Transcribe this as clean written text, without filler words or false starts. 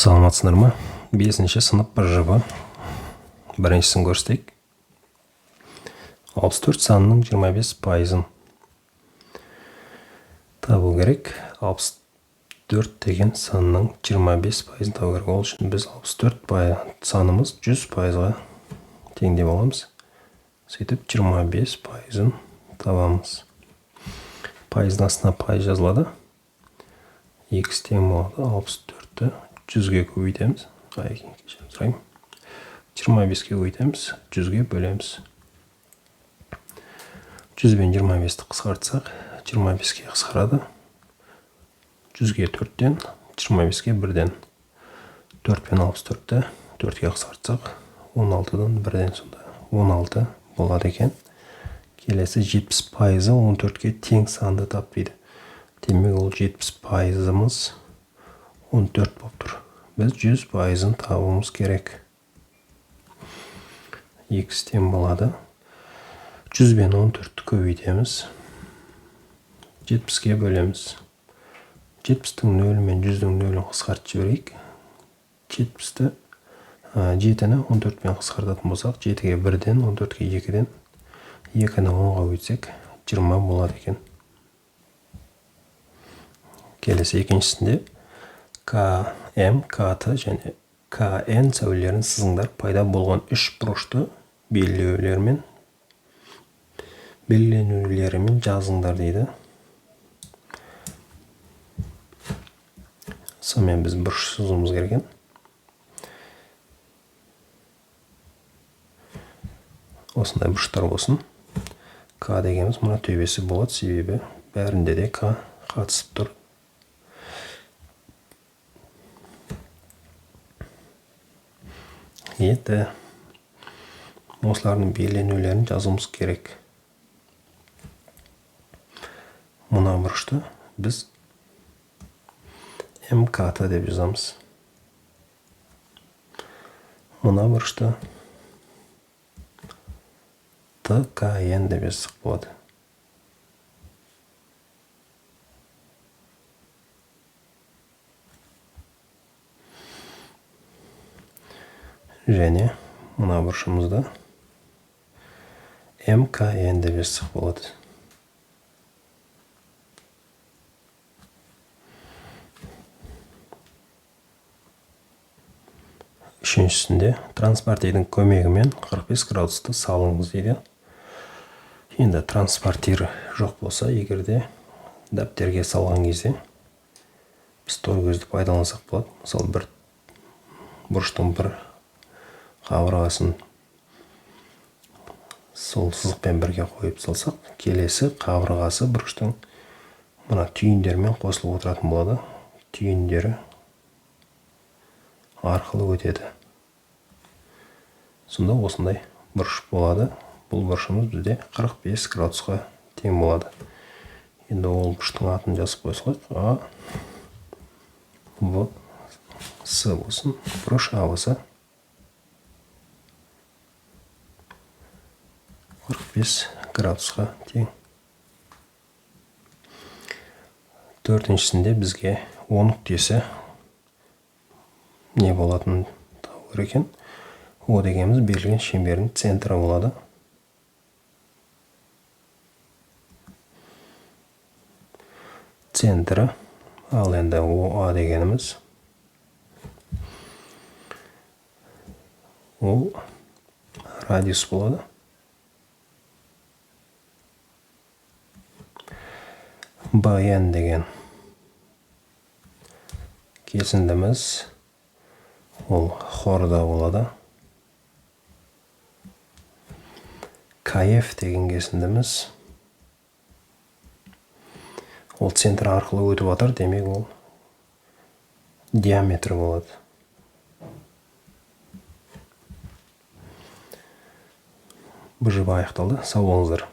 Саламатсыздар ма? 5-ші сынып БЖБ. Біріншісін көрсетейік. 64 санының 25%-ын табу керек. 64 деген санның 25%-ын табу керек. Ол үшін біз 64 санымыз 100%-ға тең деп аламыз. Сөйтіп 25%-ын табамыз. Пайыздың астына пайыз жазылады. X тең болады 64-ті 100-ге көбейтеміз. Кешірім сұраймын. 25-ке көбейтеміз, 100-ге бөлеміз. 100 бен 25-ті қысқартсақ, 25-ке қысқарады. 100-ге 4-тен, 25-ке 1-ден. 4 пен 64-ті 4-ке қысқартсақ, 16-дан 1-ден, сонда 16 болады екен. Келесі 70%-ы 14-ке тең санды тап дейді. Демек, ол 70%-ымыз 14 болып тұр. Біз 100%-ын табуымыз керек. X тең болады. 100 бен 14-ті көбейтеміз. 70-ке бөлеміз. 70-тің нөлі мен 100-дің нөлін қысқартып жіберейік. 70-ті, 7-ні 14-пен қысқартатын болсақ, 7-ге 1-ден, 14-ге 2-ден, 2-ні 10-ға көбейтсек, 20 болады екен. Келесі екіншісінде К, М, К, Т және К, Н сәулелерін сызыңдар. Пайда болған үш бұрышты белгіленулерімен жазыңдар дейді. Сонымен біз бұрыш сызуымыз керек екен. Осындай бұрыштар болсын. К дегеніміз мына төбесі болады, себебі бәрінде де К қатысып тұр. Енді осылардың белгіленулерін жазуымыз керек. Мына бұрышты біз МКТ деп жазамыз. Мына бұрышты ТКН деп жазсақ болады. Және мына бұрышымызды МКН деп жазсақ болады. Үшіншісінде транспортирдің көмегімен 45 градусты салыңыз дейді. Енді транспортир жоқ болса, егер де дәптерге салған кезде біз торкөзді пайдалансақ болады. Мысалы, бір бұрыштың бір қабырғасын сол сызықпен бірге қойып салсақ, келесі қабырғасы бұрыштың мына түйіндермен қосылып отыратын болады. Түйіндері арқылы өтеді. Сонда осындай бұрыш болады. Бұл бұрышымыз бізде 45 градусқа тең болады. Енді ол бұрыштың атын жазып қоя салайық. А, В, С болсын. Бұрыш А болса 45 градусқа тең. Төртіншісінде бізге О нүктесі не болатынын табу керек екен. О дегеніміз берілген шеңбердің центрі болады. Центрі. Ал енді ОА дегеніміз ол радиус болады. БН деген кесіндіміз ол хорда болады. КФ деген кесіндіміз ол центр арқылы өтіп жатыр, демек ол диаметр болады. БЖБ аяқталды. Сау болыңыздар.